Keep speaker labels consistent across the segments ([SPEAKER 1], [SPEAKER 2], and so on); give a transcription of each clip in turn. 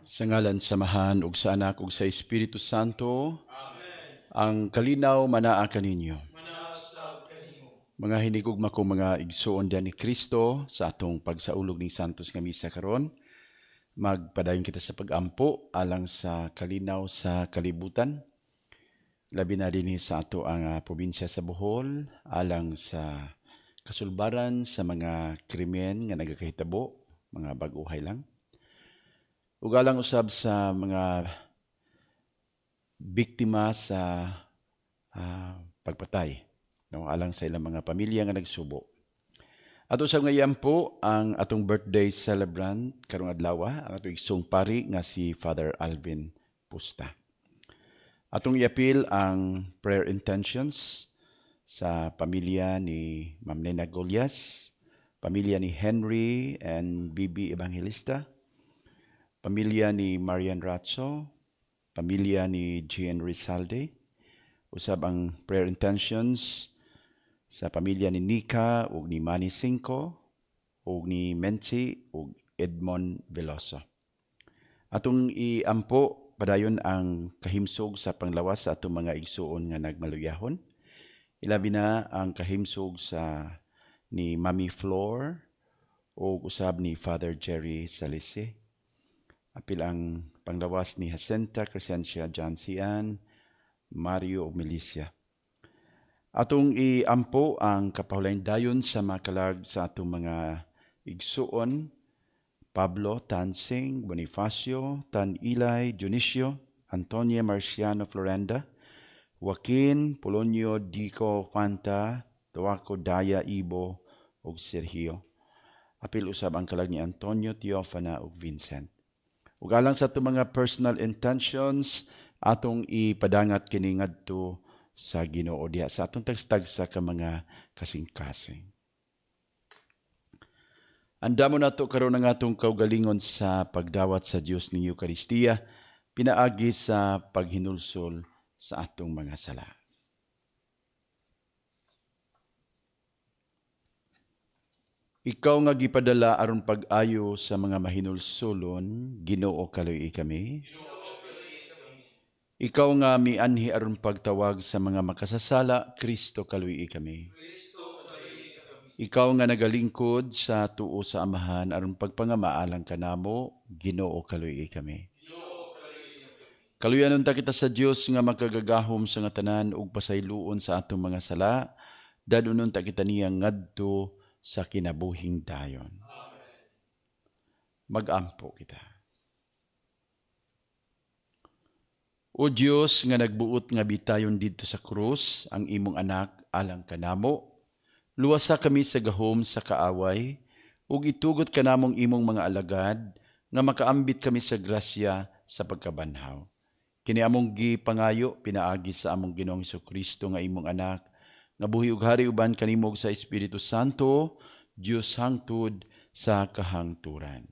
[SPEAKER 1] Sa ngalan sa Amahan ug sa Anak ug sa Espiritu Santo. Amen. Ang kalinaw manaa kaninyo. Mga hinigugma ko mga igsuon diyan ni Kristo sa atong pagsaulog ning Santos nga misa karon. Magpadayon kita sa pagampo alang sa kalinaw sa kalibutan. Labi na dinhi sa ato ang probinsya sa Bohol alang sa kasulbaran sa mga krimen nga nagakahitabo, mga bag-ohay lang. Ug alang usab sa mga biktima sa pagpatay, no, alang sa ilang mga pamilya nga nagsubo. Ato usab nga iampo ang atong birthday celebrant karong adlaw, ang atong igsoong pari nga si Father Alvin Pusta. Atong iapil ang prayer intentions sa pamilya ni Ma'am Nena Golias, pamilya ni Henry and Bibi Evangelista, pamilya ni Marian Ratso, pamilya ni Jean Rizalde, usab ang prayer intentions sa pamilya ni Nika ug ni Manny Cinco ug ni Menchi ug Edmond Veloso. Atong iampo padayon ang kahimsog sa panglawas sa atong mga igsuon nga nagmaluyahon. Ilabi na ang kahimsog sa ni Mami Flor ug usab ni Father Jerry Salise. Apil ang panglawas ni Jacinta Crescencia John Cian, Mario ug Melissa. Atong iampo ang kapahulayan dayon sa makalag sa atong mga igsuon, Pablo Tansing, Bonifacio, Tan Ilay, Dionisio, Antonia Marciano Florenda, Joaquin, Polonio, Dico, Fanta, Tuaco, Daya, Ibo, ug Sergio. Apil usab ang kalag ni Antonio, Teofana ug Vincent. Ug alang sa atong mga personal intentions, atong ipadangat kini ngadto sa Ginoo diha sa atong tagsa-tagsa ka mga kasing-kasing. Andamo nato karon ang atong kaugalingon sa pagdawat sa Dios ning Eukaristiya pinaagi sa paghinulsol sa atong mga sala. Ikaw nga gipadala aron pag-ayo sa mga mahinulsolon, Ginoo kaluoyi kami. Ikaw nga mianhi aron pagtawag sa mga makasasala, Kristo kaluoyi kami. Ikaw nga nagalingkod sa tuo sa Amahan aron pagpangamaalang kanamo, Ginoo kaluoyi kami. Kaluyan unta kita sa Dios nga makagagahom sa nga tanan ug pasayloon sa atong mga sala, dadon unta kita niya ngadto sa kinabuhing dayon. Mag-ampo kita. O Dios nga nagbuot nga bitayon didto sa krus ang imong anak alang kanamo, luwasa kami sa gahom sa kaaway ug itugot kanamong imong mga alagad nga makaambit kami sa grasya sa pagkabanhaw. Kini among gipangayo pinaagi sa among Ginoong Hesukristo nga imong anak, nga buhi ug hari uban kanimo sa Espiritu Santo, Dios hangtod sa kahangturan.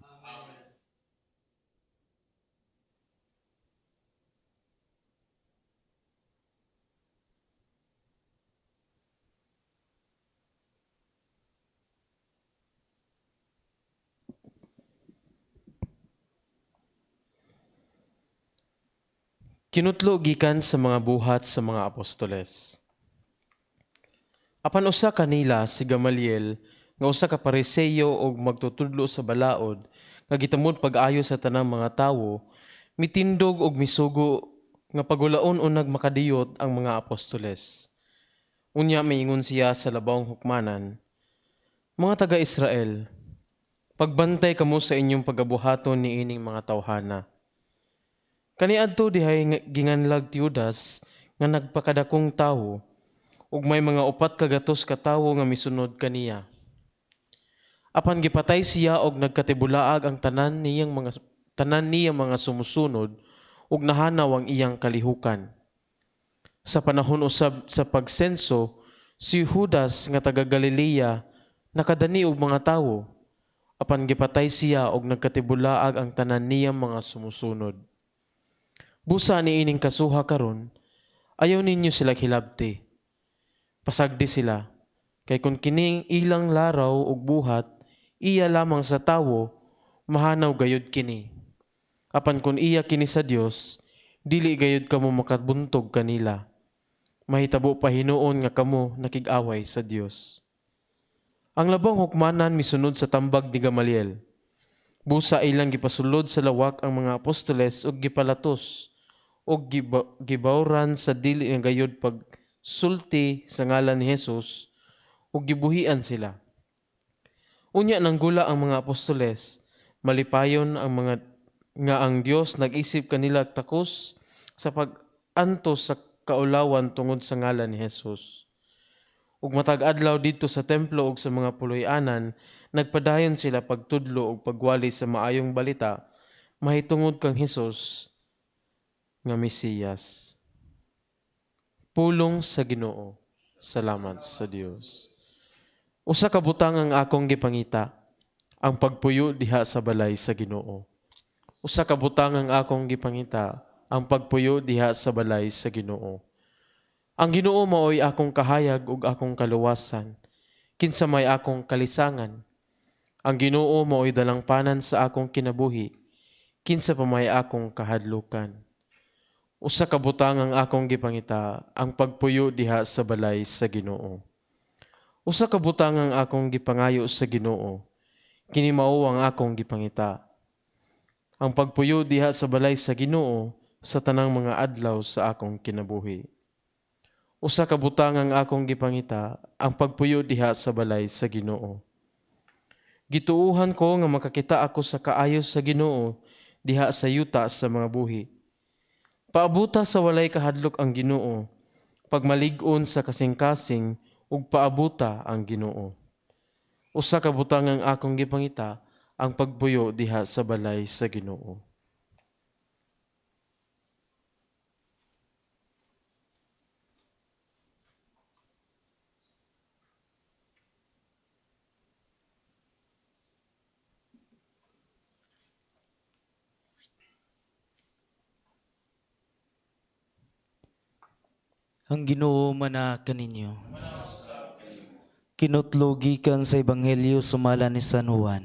[SPEAKER 2] Kinutlo gikan sa mga buhat sa mga apostoles. Apan usa kanila si Gamaliel nga usa ka Pariseyo og magtutudlo sa balaod nga gitamod pag-ayo sa tanang mga tawo, mitindog og misugo nga pagulaon unag makadiyot ang mga apostoles. Unya miingon siya sa labawng hukmanan, Mga taga-Israel, pagbantay kamo sa inyong pagabuhaton niining mga tawhana. Kaniadto dihay ginganlag Teudas nga nagpakadakong tawo ug may mga 400 ka tawo nga misunod kaniya. Apan gipatay siya og nagkatibulaag ang tanan niyang mga sumusunod ug nahanaw ang iyang kalihukan. Sa panahon usab sa pagsenso, si Judas nga taga Galilea nakadani og mga tawo. Apan gipatay siya og nagkatibulaag ang tanan niyang mga sumusunod. Busa niining kasuha karon, ayaw ninyo sila hilabti. Pasagdi sila, kay kun kining ilang laraw ug buhat, iya lamang sa tawo, mahanaw gayud kini. Apan kun iya kini sa Dios, dili gayud kamo makabuntog kanila. Mahitabo pa hinuon nga kamo nakig-away sa Dios. Ang labong hukmanan misunod sa tambag ni Gamaliel. Busa ilang gipasulod sa lawak ang mga apostoles ug gipalatos ug gibawran sa dili nga gayud pagsulti sa ngalan ni Jesus ug gibuhian sila. Unya nanggula ang mga apostoles, malipayon ang mga nga ang Dios nag-isip kanila takos sa pag-antos sa kaulawan tungod sa ngalan ni Jesus. Ug matag adlaw didto sa templo ug sa mga puloy-anan, nagpadayon sila pagtudlo ug pagwali sa maayong balita mahitungod kang Hesus nga Mesiyas. Pulong sa Ginoo. Salamat sa Dios. Usa ka butang ang akong gipangita, ang pagpuyo diha sa balay sa Ginoo. Usa ka butang ang akong gipangita, ang pagpuyo diha sa balay sa Ginoo. Ang Ginoo maoy akong kahayag ug akong kaluwasan, kinsa may akong kalisangan. Ang Ginoo maoy dalangpanan sa akong kinabuhi, kinsa pa may akong kahadlukan. Usa ka butang ang akong gipangita, ang pagpuyo diha sa balay sa Ginoo. Usa ka butang ang akong gipangayo sa Ginoo, kini mao ang akong gipangita. Ang pagpuyo diha sa balay sa Ginoo sa tanang mga adlaw sa akong kinabuhi. Usa ka butang ang akong gipangita, ang pagpuyo diha sa balay sa Ginoo. Gituohan ko nga makakita ako sa kaayo sa Ginoo diha sa yuta sa mga buhi. Paabuta sa walay kahadlok ang Ginoo, pagmalig-on sa kasing-kasing ug paabuta ang Ginoo. Usa ka butang ang akong gipangita, ang pagpuyo diha sa balay sa Ginoo.
[SPEAKER 3] Ang Ginoo mana kaninyo. Kinutlo gikan sa Ebanghelyo sumala ni San Juan.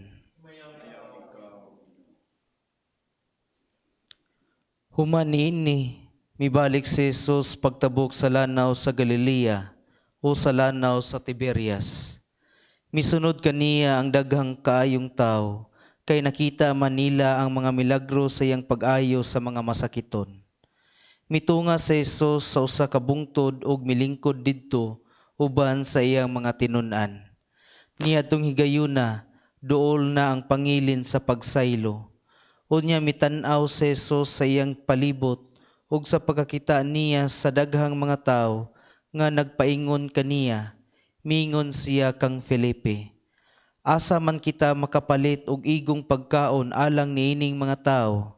[SPEAKER 3] Human niini, mibalik si Jesus pagtabok sa lanaw sa Galilea o sa lanaw sa Tiberias. Misunod kaniya ang daghang kaayong tao, kay nakita man nila ang mga milagro sa iyang pag-ayo sa mga masakiton. Mitunga si Jesus sa usa ka bungtod ug milingkod didto uban sa iyang mga tinun-an. Niadtong higayuna, duol na ang pangilin sa pagsaylo. Unya mitan-aw si Jesus sa iyang palibot ug sa pagkakita niya sa daghang mga tawo nga nagpaingon kaniya, mingon siya kang Felipe, "Asa man kita makapalit og igong pagkaon alang niining mga tawo?"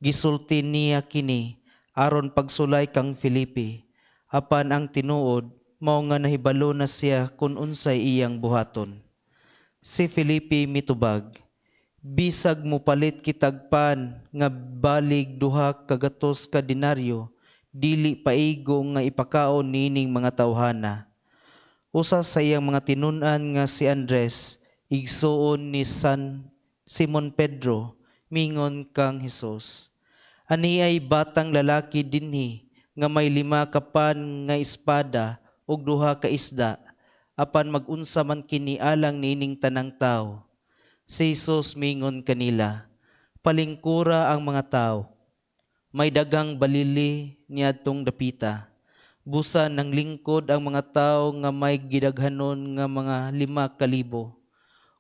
[SPEAKER 3] Gisulti niya kini aron pagsulay kang Felipe, apan ang tinuod mao nga nahibalo na siya kun unsay iyang buhaton. Si Felipe mitubag, "Bisag mopalit kitag pan nga balig 200 ka denaryo, dili paigo nga ipakaon niining mga tawhana." Usa sa iyang mga tinun-an nga si Andres, igsuon ni San Simon Pedro, mingon kang Hesus, "Ani ay batang lalaki dinhi nga may 5 ka pan nga espada ug 2 ka isda, apan mag-unsa man kini alang niining tanang tawo." Si Jesus mingon kanila, "Palingkura ang mga tawo. May daghang balili niadtong dapita. Busa nang lingkod ang mga tawo nga may gidaghanon nga mga 5,000.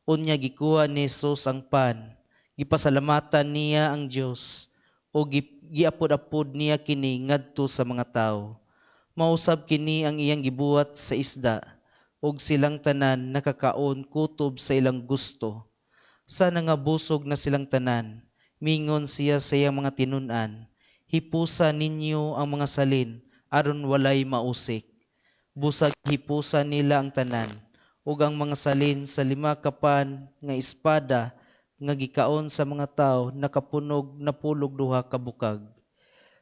[SPEAKER 3] Unya gikuha ni Jesus ang pan, gipasalamatan niya ang Dios, o giapod-apod niya kini ngadto sa mga tawo. Mausab kini ang iyang gibuhat sa isda, ug silang tanan nakakaon kutob sa ilang gusto. Sa nangabusog na silang tanan, mingon siya sa iyang mga tinun-an, "Hipusa ninyo ang mga salin aron walay mausik." Busag hipusa nila ang tanan, ug ang mga salin sa 5 ka pan nga espada nga gikaon sa mga tawo nakapunog napulog 2 ka bukag.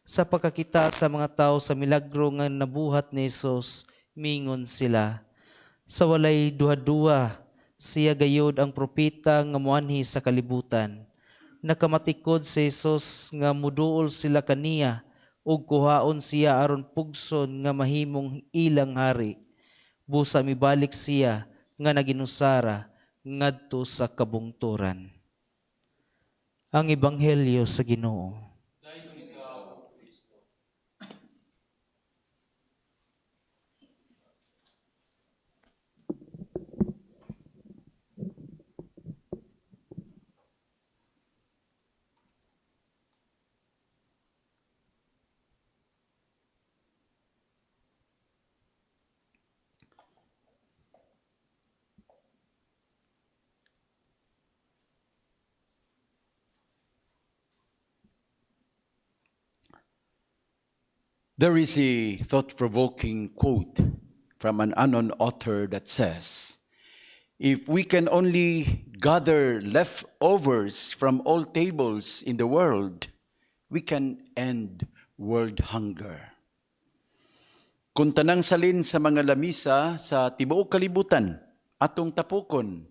[SPEAKER 3] Sa pagkakita sa mga tawo sa milagro nga nabuhat ni Jesus, mingon sila, "Sa walay duha-duha, siya gayod ang propeta nga moanhi sa kalibutan." Nakamatikod si Jesus nga muduol sila kaniya ug kuhaon siya aron pugson nga mahimong ilang hari. Busa mibalik siya nga naginusara ngadto sa kabungturan. Ang Ebanghelyo sa Ginoo.
[SPEAKER 1] There is a thought-provoking quote from an unknown author that says, "If we can only gather leftovers from all tables in the world, we can end world hunger." Kung tanang salin sa mga lamisa sa tibuok kalibutan atong tapukon,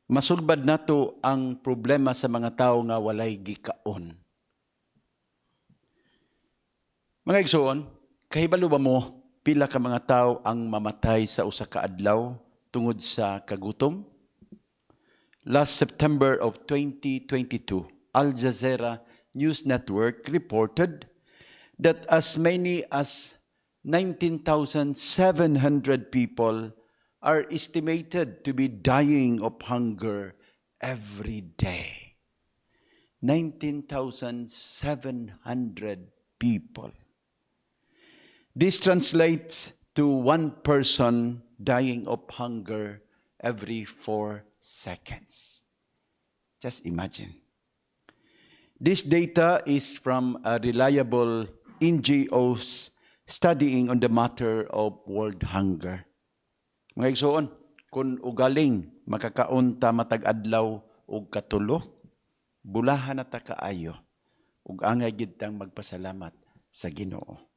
[SPEAKER 1] masulbad nato ang problema sa mga tawo nga walay gikaon. Mga igsoon, kahibalo ba mo pila ka mga tawo ang mamatay sa usa ka adlaw tungod sa kagutom? Last September of 2022, Al Jazeera News Network reported that as many as 19,700 people are estimated to be dying of hunger every day. 19,700 people. This translates to one person dying of hunger every 4 seconds. Just imagine. This data is from a reliable NGOs studying on the matter of world hunger. Mga igsoon, kung ugaling makakaon ta matag adlaw og katulo, bulahan na ta kaayo ug angay gid tang magpasalamat sa Ginoo.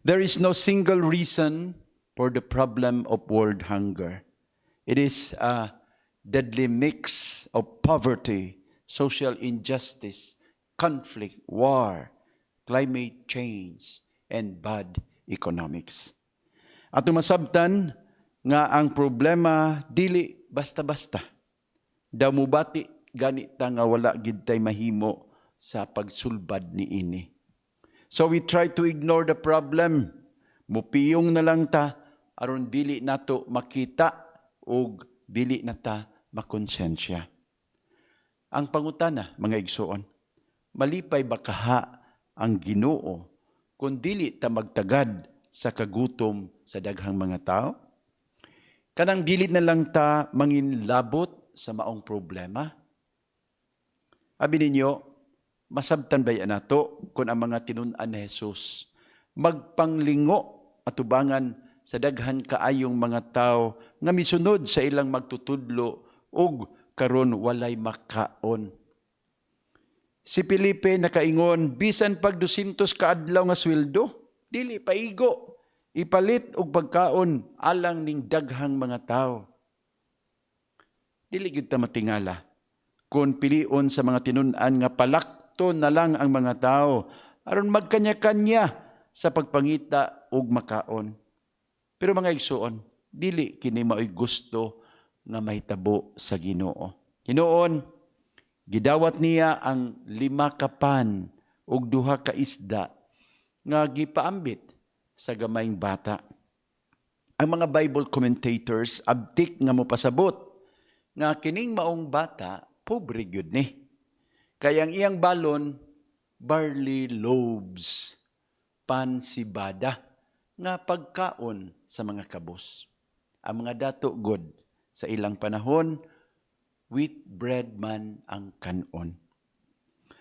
[SPEAKER 1] There is no single reason for the problem of world hunger. It is a deadly mix of poverty, social injustice, conflict, war, climate change, and bad economics. At masabtan nga ang problema dili basta-basta. Daw mubati gani ta nga wala gid tay mahimo sa pagsulbad niini. So we try to ignore the problem. Mupiyong na lang ta aron dili nato makita ug dili na ta makonsensya. Ang pangutana, mga igsoon, malipay ba kaha ang Ginoo kung dili ta magtagad sa kagutom sa daghang mga tao? Kanang dili na lang ta manginlabot sa maong problema? Abi ninyo, masabtan ba yan nato kung ang mga tinun-an ni Jesus magpanglingo atubangan sa daghan kaayong mga tao nga misunod sa ilang magtutudlo ug karon walay makaon? Si Felipe nakaingon, bisan pag 200 ka adlaw nga sweldo, dili paigo, ipalit og pagkaon alang ning daghang mga tao. Dili gyud ta matingala kung pilion sa mga tinun-an nga palakto na lang ang mga tao aron magkanya-kanya sa pagpangita og makaon. Pero mga igsoon, dili kini maoy gusto nga mahitabo sa Ginoo. Hinuon, gidawat niya ang 5 ka pan ug 2 ka isda nga gipaambit sa gamayng bata. Ang mga Bible commentators abtik nga mopasabot nga kining maong bata pobre gyud ni. Kay ang iyang balon barley loaves, pansibada nga pagkaon sa mga kabus. Ang mga dato god sa ilang panahon, wheat bread man ang kanon.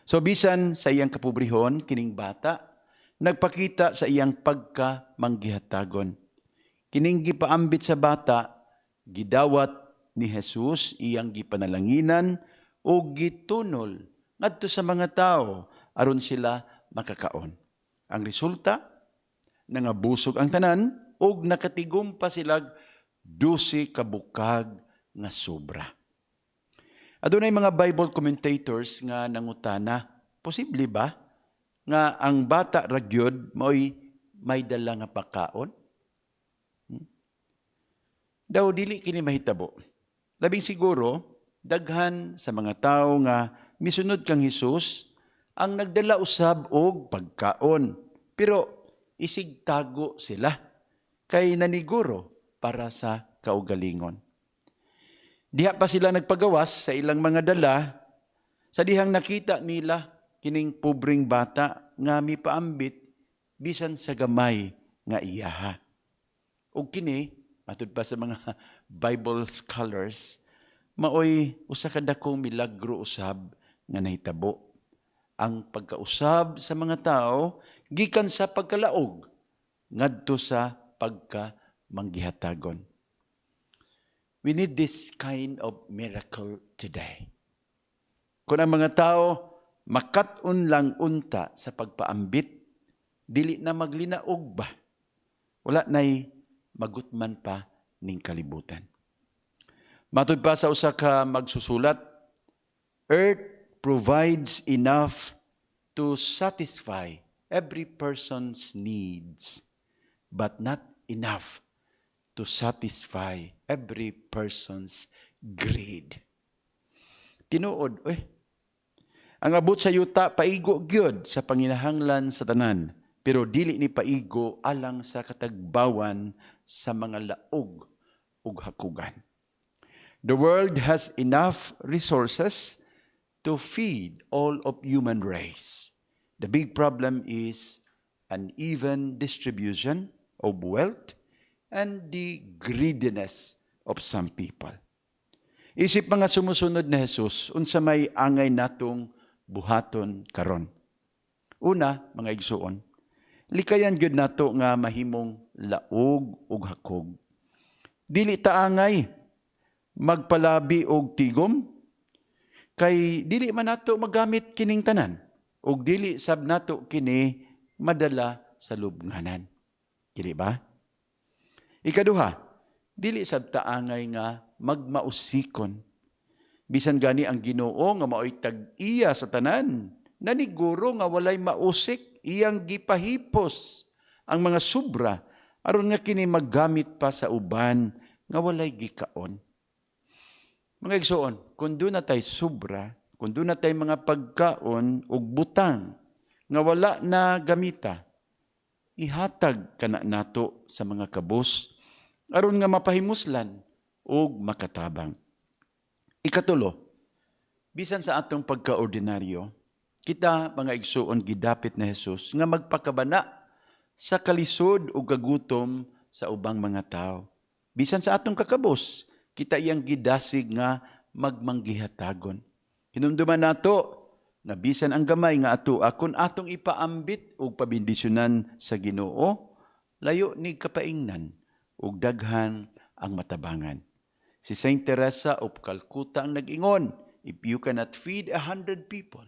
[SPEAKER 1] So bisan sa iyang kapobrehon kining bata nagpakita sa iyang pagkamanggihatagon. Kining gipaambit sa bata, gidawat ni Jesus iyang gipanalanginan o gitunol ngadto sa mga tao aron sila makakaon. Ang resulta, nangabusog ang tanan ug nakatigom pa silag 12 ka bukag nga sobra. Adunay mga Bible commentators nga nangutana, posible ba nga ang bata ra gyud maoy may dala nga pagkaon? Daw dili kini mahitabo. Labing siguro, daghan sa mga tawo nga misunod kang Hesus ang nagdala usab og pagkaon. Pero isigtago sila kay naniguro para sa kaugalingon. Diha pa sila nagpagawas sa ilang mga dala sa dihang nakita nila kining pobreng bata nga mipaambit bisan sa gamay nga iyaha. Ug kini, matud pa sa mga Bible scholars, maoy usa ka dakong milagro usab nga nahitabo. Ang pagkausab sa mga tao gikan sa pagkalaog ngadto sa pagkamanggihatagon. We need this kind of miracle today. Kung ang mga tao makat-on lang unta sa pagpaambit, dili na maglinaog ba? Wala na'y magutman pa ning kalibutan. Matud pa sa usa ka magsusulat, "Earth provides enough to satisfy every person's needs, but not enough to satisfy every person's greed." Tinuod, eh. Ang abot sa yuta paigo gyud sa panginahanglan sa tanan, pero dili ni paigo alang sa katagbawan sa mga laog ug hakugan. The world has enough resources to feed all of human race. The big problem is uneven distribution of wealth and the greediness of some people. Isip mga sumusunod ni Jesus, unsa may angay natong buhaton karon? Una, mga igsuon, likayan gyud nato nga mahimong laog ug hakog. Dili ta angay magpalabi og tigom kay dili man nato magamit kining tanan ug dili sab nato kini madala sa lubnganan. Dili ba? Ikaduha, dili sab ta angay nga magmausikon. Bisan gani ang Ginoo nga maoy tag-iya sa tanan, naniguro nga walay mausik, iyang gipahipos ang mga sobra aron nga kini maggamit pa sa uban nga walay gikaon. Mga igsoon, kung duna tay sobra, kung duna tay mga pagkaon ug butang nga wala na gamita, ihatag kana nato sa mga kabos aron nga mapahimuslan ug makatabang. Ikatulo, bisan sa atong pagkaordinaryo, kita, mga igsuon, gidapit ni Jesus nga magpakabana sa kalisod ug kagutom sa ubang mga tao. Bisan sa atong kakabos, kita iyang gidasig nga magmanggihatagon. Hinumduman nato nga bisan ang gamay nga ato akon atong ipaambit ug pabendisyonan sa Ginoo, layo ni kapaingnan ug daghan ang matabangan. Si Saint Teresa of Calcutta ang nag-ingon, "If you cannot feed 100 people,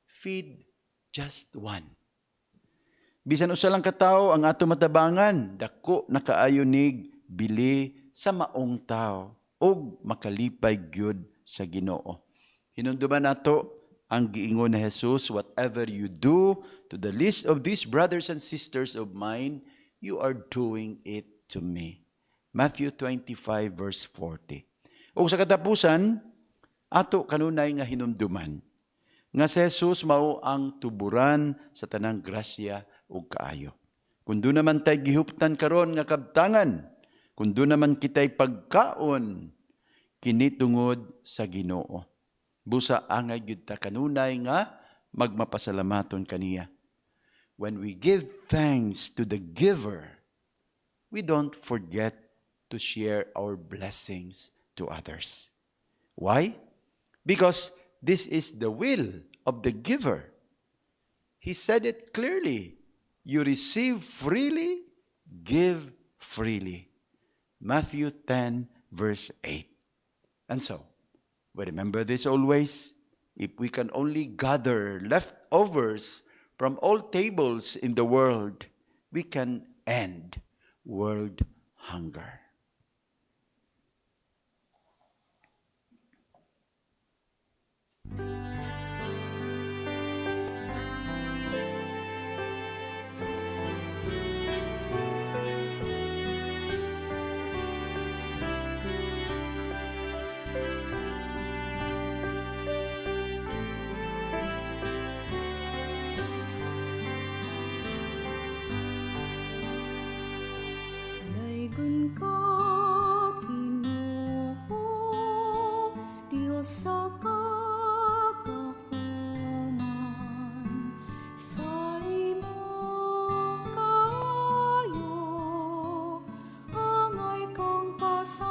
[SPEAKER 1] feed just one." Bisan usa lang ka tawo ang ato matabangan, dako na kaayo nig bili sa maong tao ug makalipay gyud sa Ginoo. Hinumduman nato ang giingon ni Jesus, "Whatever you do to the least of these brothers and sisters of mine, you are doing it to me." Matthew 25 verse 40. Ug sa katapusan, ato kanunay nga hinumduman nga si Jesus mao ang tuburan sa tanang grasya ug kaayo. Kung duna man tay gihuptan karon nga kabtangan, kung duna man kitay pagkaon, kini tungod sa Ginoo. Busa angay gyud ta kanunay nga magmapasalamaton kaniya. When we give thanks to the giver, we don't forget to share our blessings to others. Why? Because this is the will of the giver. He said it clearly. "You receive freely, give freely." Matthew 10, verse 8. And so, we remember this always. If we can only gather leftovers from all tables in the world, we can end world hunger.
[SPEAKER 4] Daygon ka, Ginoo, Dios sa kagahuman, sa imong kaayo, angay kang pasalamatan.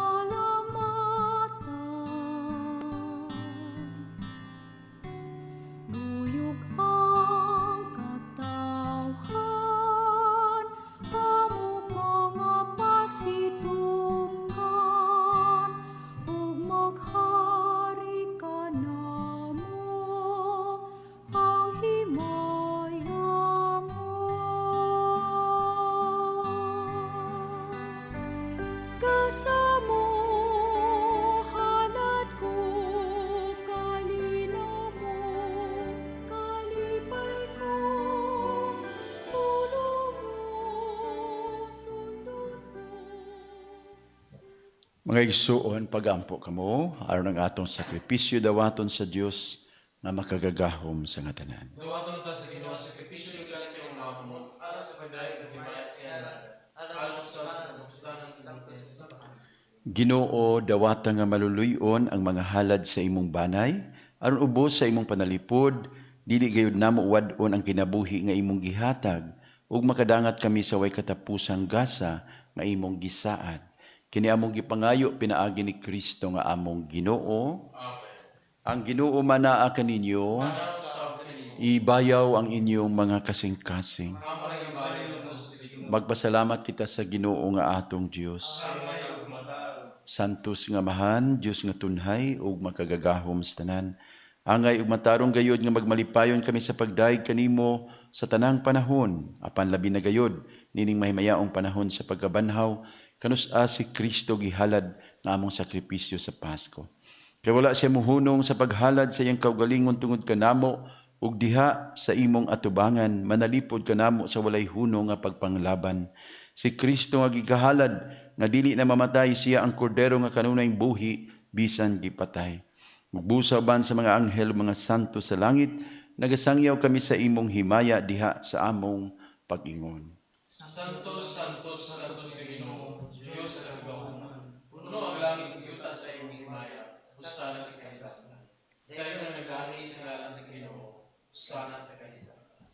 [SPEAKER 4] Nuyog ang katawhan, amo ka nga pasidunggan, ug maghari kanamo ang himaya mo. Gasa mo, halad ko, kalinaw mo, kalipay ko, pulong mo, sundon ko.
[SPEAKER 1] Mga igsuon, pagampo kamo, aron ang atong sakripisyo dawaton sa Dios nga makagagahom sa nga tanan.
[SPEAKER 2] Dawaton ta sa Ginoo sakripisyo nga galing sa imong mga kamot aron sa pagdayeg ug himaya sa iyang ngalan. Aron sa kapuslanan sa
[SPEAKER 1] Ginoo, dawata nga maluluy-on ang mga halad sa imong banay, aron ubos sa imong panalipod, dili gayud namo wad-on ang kinabuhi nga imong gihatag, ug makadangat kami sa way katapusang gasa nga imong gisaad. Kini among gipangayo pinaagi ni Kristo nga among Ginoo.
[SPEAKER 2] Amen.
[SPEAKER 1] Ang Ginoo manaa kaninyo, ibayaw ang inyong mga kasing-kasing. Magpasalamat kita sa Ginoo nga atong Dios. Santos nga Amahan, Dios nga tunhay ug makagagahom sa tanan. Angay ug matarong gayod nga magmalipayon kami sa pagdayeg kanimo sa tanang panahon, apan labi na gayod nining mahimayaong panahon sa pagkabanhaw, kanus-a si Kristo gihalad nga among sakripisyo sa Pasko. Kay wala siya muhunong sa paghalad sa iyang kaugalingon tungod kanamo, ug diha sa imong atubangan manalipod kanamo sa walay hunong nga pagpanglaban. Si Kristo nga gigahalad nga dili na mamatay, siya ang kordero nga kanunay buhi bisan gipatay. Mugbusa uban sa mga anghel ug mga santo sa langit, nagasangyaw kami sa imong himaya diha sa among pag-ingon.
[SPEAKER 2] Santo, Santo, Santo sa Ginoo, Dios sa kagahuman. Puno ang langit ug yuta sa imong himaya. Hosana sa kahimtangan. Dayon ang nag-ani sa ngalan sa Ginoo. Hosana sa kahimtangan.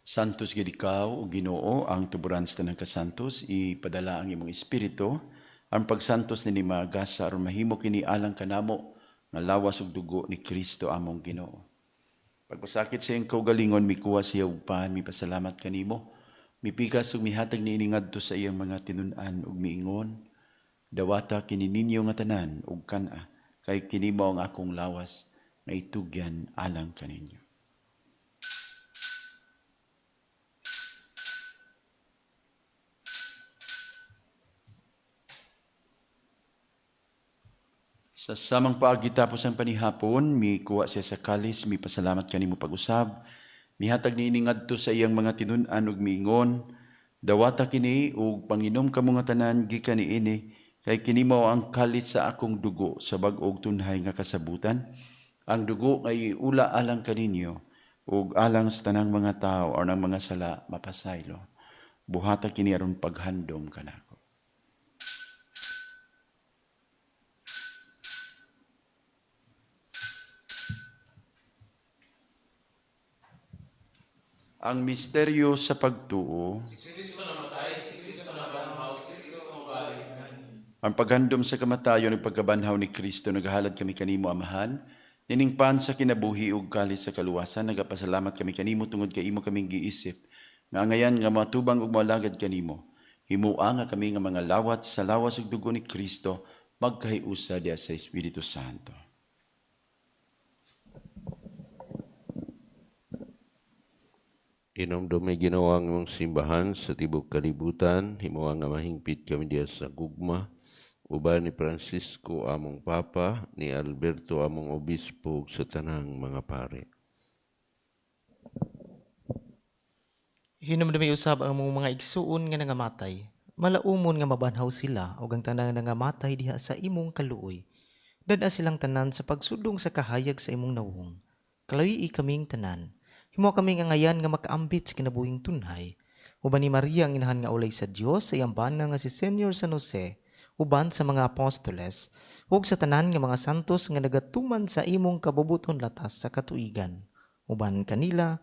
[SPEAKER 1] Santos gid ikaw, o Ginoo, ang tuburan sa tanang kasantos, ipadala ang imong espiritu, ang pagsantos ni mga gasa aron mahimo kini alang kanamo nga lawas ug dugo ni Kristo among Ginoo. Pagpasakit sa iyang kaugalingon, mikuha siya og pan, mipasalamat kanimo, mipikas ug mihatag niini ngadto sa iyang mga tinun-an ug miingon, dawata kini ninyo nga tanan ug kan-a, kay kini mao ang akong lawas nga itugyan alang kaninyo. Sa samang paagi tapos ang panihapon, mikuha siya sa kalis, mipasalamat kanimo pag-usab, mihatag niini ngadto sa iyang mga tinun-an ug miingon, dawata kini ug panginom kamo nga tanan gikan niini, kay kini mao ang kalis sa akong dugo sa bag-ong tunhay nga kasabutan. Ang dugo ay iula alang kaninyo ug alang sa tanang mga tawo aron ang mga sala mapasaylo. Buhata kini aron paghandom kanako. Ang misteryo sa pagtuo.
[SPEAKER 2] Si Kristo namatay, si Kristo nabanhaw, si Kristo mobalik.
[SPEAKER 1] Ang paghandom sa kamatayon ug pagkabanhaw ni Kristo, nagahalad kami kanimo, Amahan, nining pan sa kinabuhi ug kalis sa kaluwasan. Nagapasalamat kami kanimo tungod kay imo kaming giisip nga angayan nga matubang ug moalagad kanimo. Himoa nga kami nga mga lawat sa lawas ug dugo ni Kristo magkahiusa diha sa Espiritu Santo.
[SPEAKER 5] Inomdumi Ginoo ang imong simbahan sa tibuok kalibutan, himoa nga mahingpit kami diha sa gugma Uban ni Francisco among Papa, ni Alberto among Obispo ug sa tanang mga pari.
[SPEAKER 6] Hinumdumi usab ang among mga igsuon nga nangamatay. Malaumon nga mabanhaw sila ug ang tanang nangamatay diha sa imong kaluoy. Dad-a silang tanan sa pagsudong sa kahayag sa imong nawong. Kaluoyi kaming tanan. Himo kaming angayan nga makaambit sa kinabuhing tunhay. Uban ni Maria ang inahan nga ulay sa Dios sa iyang bana nga si Senyor San Jose, uban sa mga apostoles, ug sa tanan nga mga santos nga nagatuman sa imong kabubuton latas sa katuigan. Uban kanila,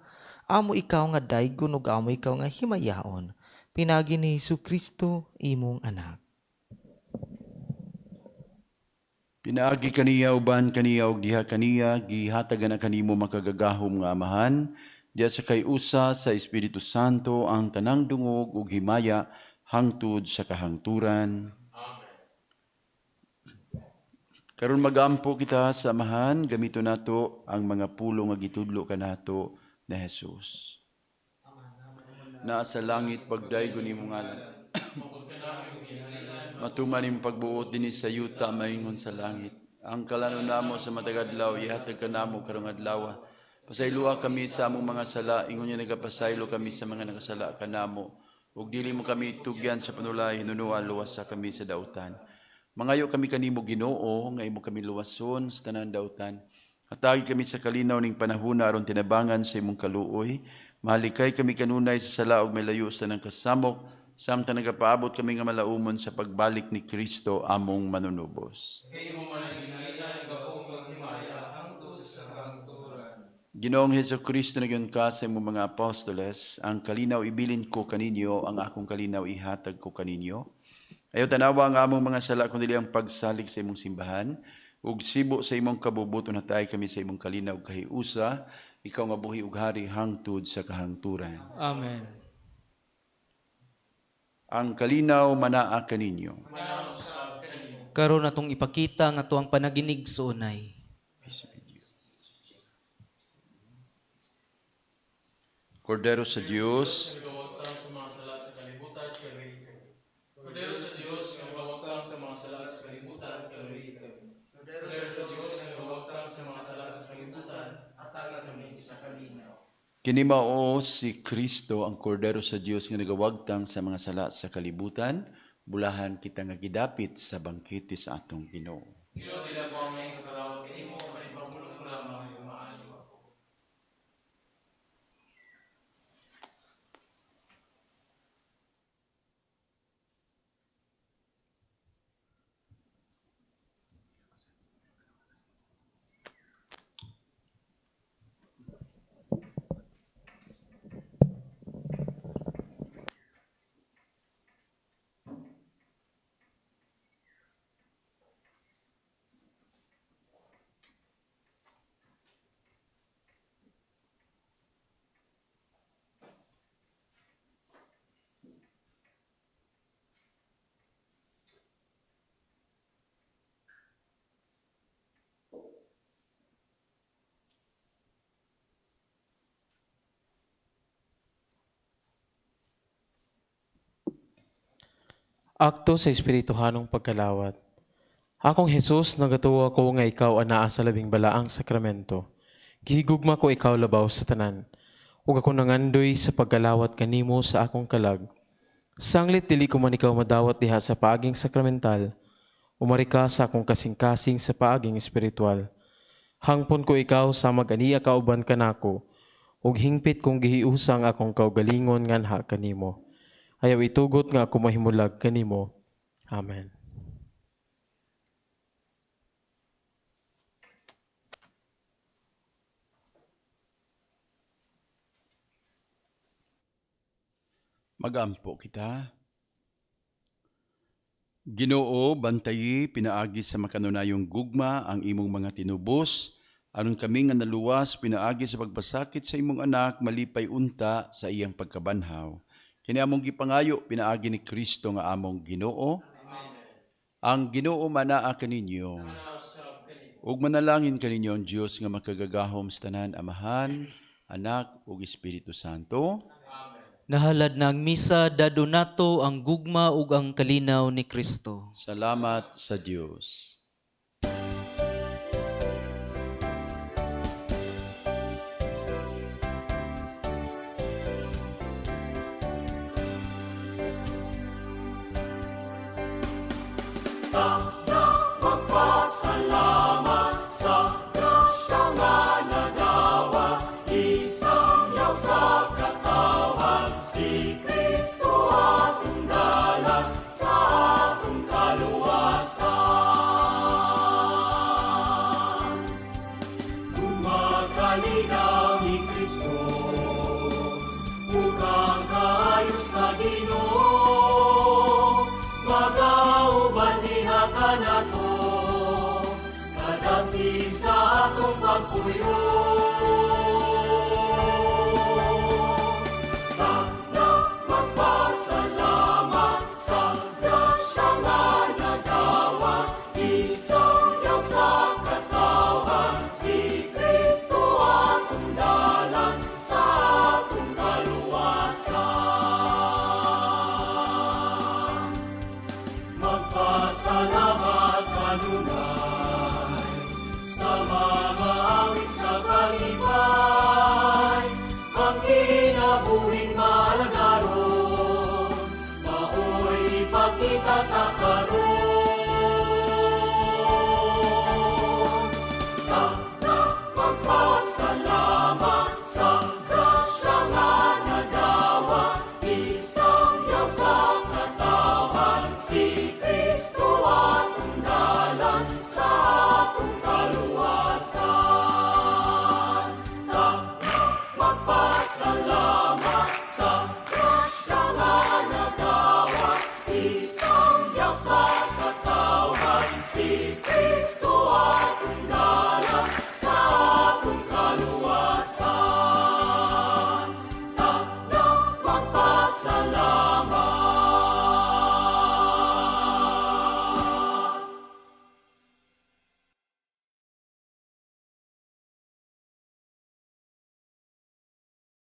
[SPEAKER 6] amo ikaw nga daygon ug amo ikaw nga himayaon, pinaagi ni Hesus Kristo imong anak.
[SPEAKER 1] Pinaagi kaniya, uban kaniya ug diha kaniya, gihatagan na kanimo makagagahom nga Amahan, diha sa kay-usa sa Espiritu Santo ang tanang dungog ug himaya hangtod sa kahangturan. Karon magampo kita sa Amahan, gamito nato ang mga pulong nga gitudlo kanato ni Jesus. Naa sa langit, pagdaygon imong ngalan. Matuman imong pagbuot dinhi sa yuta maingon sa langit. Ang kalanon namo sa matag adlaw ihatag kanamo karong adlaw. Pasayloa kami sa among mga sala ingon nga nagapasaylo kami sa mga nakasala kanamo. Ug dili mo kami tugyan sa panulay, hinunua luwasa kami sa dautan. Mangayo kami kanimo Ginoo nga imo kami luwason sa tanan dautan. Hatagi kami sa kalinaw ning panahona aron tinabangan sa imong kaluoy. Mahalikay kami kanunay sa sala ug milayo sa tanang kasamok, samtang nagapaabot kami nga malaumon sa pagbalik ni Kristo among manunubos. Ginoong Hesus Kristo, nag-ingon ka sa imong mga apostoles, ang kalinaw ibilin ko kaninyo, ang akong kalinaw ihatag ko kaninyo. Ayaw tanawa ang among mga sala kundi ang pagsalig sa imong simbahan, ug sibo sa imong kabubuton hatagi kami sa imong kalinaw ug kahiusa, ikaw nga buhi ug hari hangtod sa kahangturan.
[SPEAKER 3] Amen.
[SPEAKER 1] Ang kalinaw manaa kaninyo.
[SPEAKER 3] Karon atong ipakita nga atuang panaginigsuonay.
[SPEAKER 1] Peace be with you. Kordero sa Dios,
[SPEAKER 2] Kordero sa Dios nga nagawagtang sa mga sala sa kalibutan, kaluoyi kami. Kordero sa Dios nga nagawagtang sa mga sala sa kalibutan, hatagi kami sa kalinaw.
[SPEAKER 1] Kini mao si Kristo ang Kordero sa Dios nga nagawagtang sa mga sala sa kalibutan. Bulahan kita nga gidapit sa bangkete sa atong Ginoo.
[SPEAKER 2] Ginoo, dili ako angay nga kadawat kanimo, apan ipahumulong ko lamang nga maayo ako. Akto sa Espirituhanong Pagkalawat. Akong Hesus, nagatuo ako nga ikaw anaa sa labing balaang sakramento. Gihigugma ko ikaw labaw sa tanan, ug ako nangandoy sa pagkalawat kanimo sa akong kalag. Sanglit dili ko man ikaw madawat diha sa paaging sakramental, umari ka sa akong kasing-kasing sa paaging espiritual. Hangpon ko ikaw sa mag-aniya kauban kanako, ug hingpit kong gihiusang akong kaugalingon nganha kanimo. Ayaw itugot nga ako mahimulag kanimo. Amen.
[SPEAKER 1] Magampo kita. Ginoo, bantayi pinaagi sa makanunayong gugma ang imong mga tinubos, aron kami nga naluwas pinaagi sa pagpasakit sa imong anak malipay unta sa iyang pagkabanhaw. Kini among gipangayo pinaagi ni Kristo nga among Ginoo. Amen. Ang Ginoo manaa kaninyo. Ug manalangin kaninyo ang Dios nga makagagahom sa tanan, Amahan, Anak ug Espiritu Santo.
[SPEAKER 3] Amen. Nahalad na ang misa, dadon nato ang gugma ug ang kalinaw ni Kristo.
[SPEAKER 1] Salamat sa Dios.
[SPEAKER 4] Magpasalamat sa